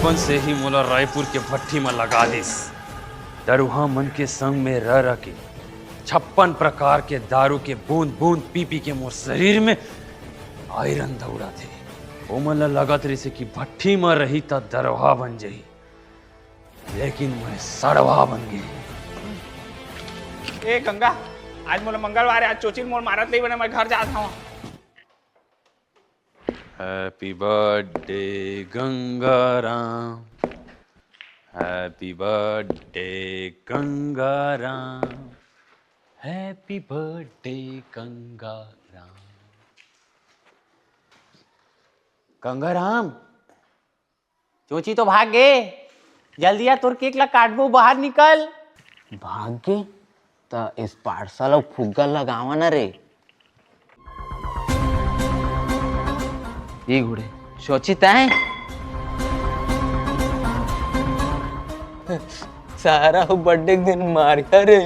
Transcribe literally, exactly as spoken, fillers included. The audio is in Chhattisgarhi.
बचपन से ही मोला रायपुर के भट्ठी म लगा दिस। दरुहा मन के संग में रह रह के छप्पन प्रकार के दारू के बूंद बूंद पी पी के मोर शरीर में आयरन दौड़ाथे। ओमन ल लगत रहिसे कि भट्ठी म रही त दरुहा बन जही, लेकिन मैं सड़वा बन गे। ए गंगा, आज मोला मंगलवार हे, आज चोचिन मोर मारत नहीं बने, मैं घर जात हूँ। Happy birthday Gangaram, happy birthday Gangaram, happy birthday Gangaram. Gangaram, चोची तो भाग गे। जल्दी आ, तोर केक ला काटबो, बाहर निकल। भाग गे? त स्पार्सल अउ फुग्गा लगावा ना रे। ई गुड़े, चोची तैं? सारा बर्थडे के दिन मारिया रे।